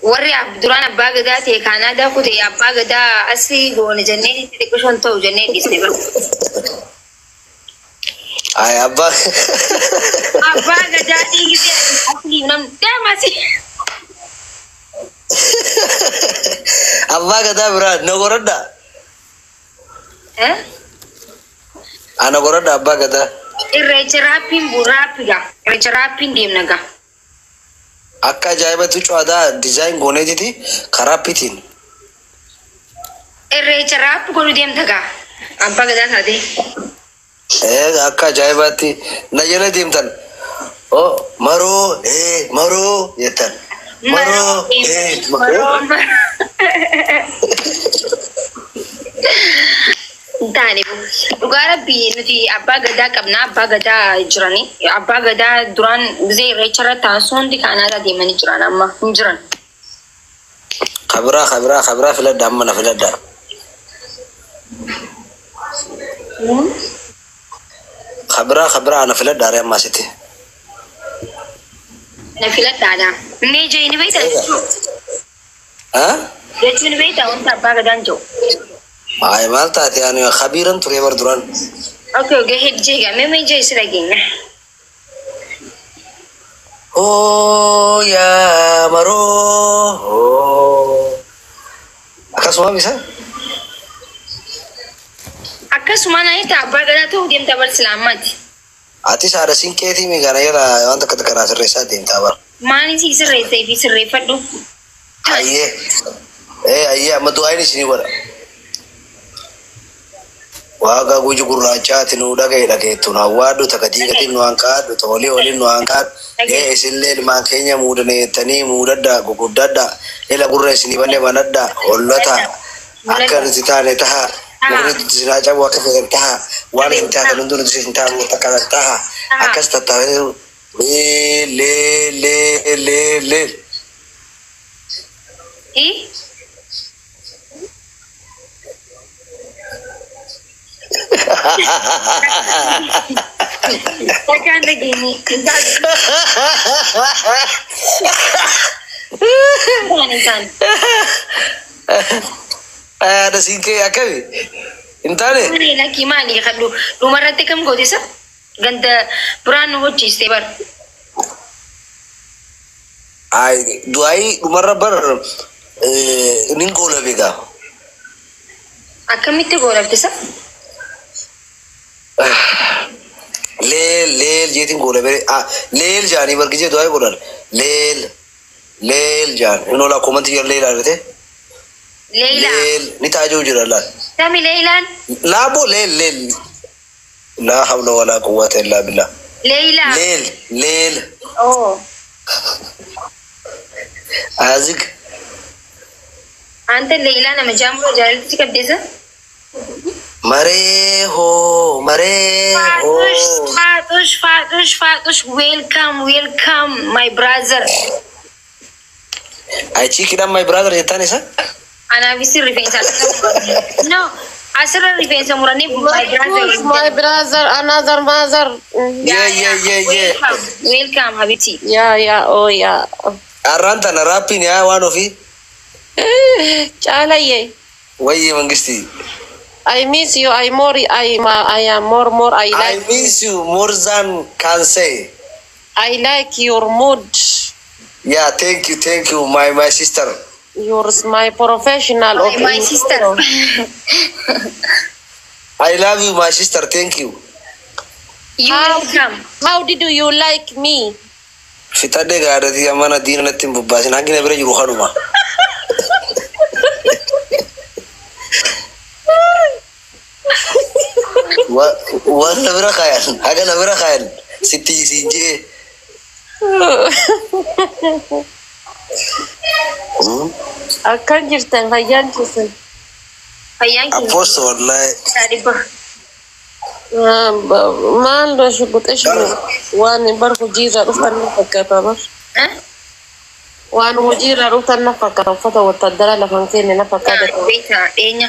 Warri duraan abbaa gadaa ta'e Kaanaadaa kute abbaa gadaa asii goone jennee xixiqqishoon ta'u jennee dhiisne bara. Ay abbaa. Abbaa gadaa dhiigise asii namni deemasi. Abbaa gadaa biraa na goradha. Ana goradha abbaa gadaa. Irreecha raappiin raappi gaa. Irreecha raappiin deemna gaa. Akka ajaa'ibatti cuwaadaa design gooneetiti karaa pitiin. Irreecha raappi godhu deemta gaa. Abbaa gadaa taate. Akka ajaa'ibaatti na jala deemtan. Oh, maroo, maroo jettan. Maroo, maroo. Taane dhugaa rabbii nuti abbaa gadaa qabna, abbaa gadaa jirani. Abbaa gadaa duraan gisee irreecha irratti taasisu hundi Kaanaadaa deemanii jiran, amma hin jiran. Kabiraa, kabiraa, kabiraa filadha, amma na filadha. Kabiraa, kabiraa ana filadha aree amma asitti. Na filadhaadha. Mee jee ni beektaa jechuu? Jechuun ni beektaa wanta abbaa gadaan jiru? Ay maal taate, ani kabiiran ture bar duraan. Okay, gahee jee gaa mee jee si dhageenya. Oh yaa maroo. Akkasuma bisa? Akkasuma na ita abbaa gadaa ta'uu deemta bar silaammaati. Atis haadha siinqeetii mi kana jala waan takka takka naa sirreessaa deemtaa bara. Maali si sirreessee fi sirreeffadhu? Ayyee. Ayyee, amma du'aayin isinii godha. Waaqa guji gurraachaati nu dhagaye dhageettu nu awwaadhu takka diigatiin nu hanqaadhu ta olii oliin nu hanqaadhu. Isinillee ilmaan keenya muudane jettanii muudadhaa guguddadhaa ila gurra isinii banne banadhaa hollata akka nuti taane taha mukni isin cabu akka feetan taha waan isin taatan hunduu nuti isin taanu takka taha akkas tattaafanii lee lee lee lee lee. Takkaan dhageenye. Hin taane. Haadha siinqee akkami? Hin taane? Maali lakkii maali kadhu dhumarratti kam gootisa? Ganda biraan nu hojjiiste bar. Ay du'aayii dhumarra bar nin goola beekaa. Akkamitti goolabdisa? Leel leel jeetiin goola bere leel jaanii bargijee du'aayii godhan leel leel jaan inni olaa koomantii jala leel argite. Leeyilaa. Leel ni taajuu jira laal. Sami Leeyilaan. Laaboo leel leel. Laa hawla walaa quwwata illaa billah. Leeyilaa. Leel leel. Oh. Azik. Anta Leeyilaa nama jaamuroo jaalatti qabdeessa? Maree hoo maree hoo. Faaxush, Faaxush, Faaxush, Faaxush, welcome, welcome, my brother. Ay chiikidhaan my brother jettaan isa? Anaafis rifeensa. No, asirra rifeensa muranii my brother. My brother, another mother. Yeah. Welcome, welcome, Habibti. Yeah, oh yeah. Arraan tana raappiin yaa waan ofii. Chaalaye. Wayyee mangisti. I miss you. I more. I am more more. I I like. miss you more than can say. I like your mood. Yeah, thank you, thank you, my sister. You're my professional of My sister. I love you, my sister. Thank you. You welcome. How did you like me? Fixadhee gaadhatii amana diina natti hin bobbaasin hangi na bira jiru kanuma. Waan na bira kaayan haga na bira kaayan sitti siin jee. Akkan jirtan, fayyaan keessan? Fayyaan keenya. Apposto wallahi. Dhibba. Maal shuguxe waan bar hojiirraa dhuftan na fakkaata bar. Waan hojiirraa dhuftan na fakkaata, uffata wattaaddara lafan keenne na fakkaata. Beektaa dhiyeenya.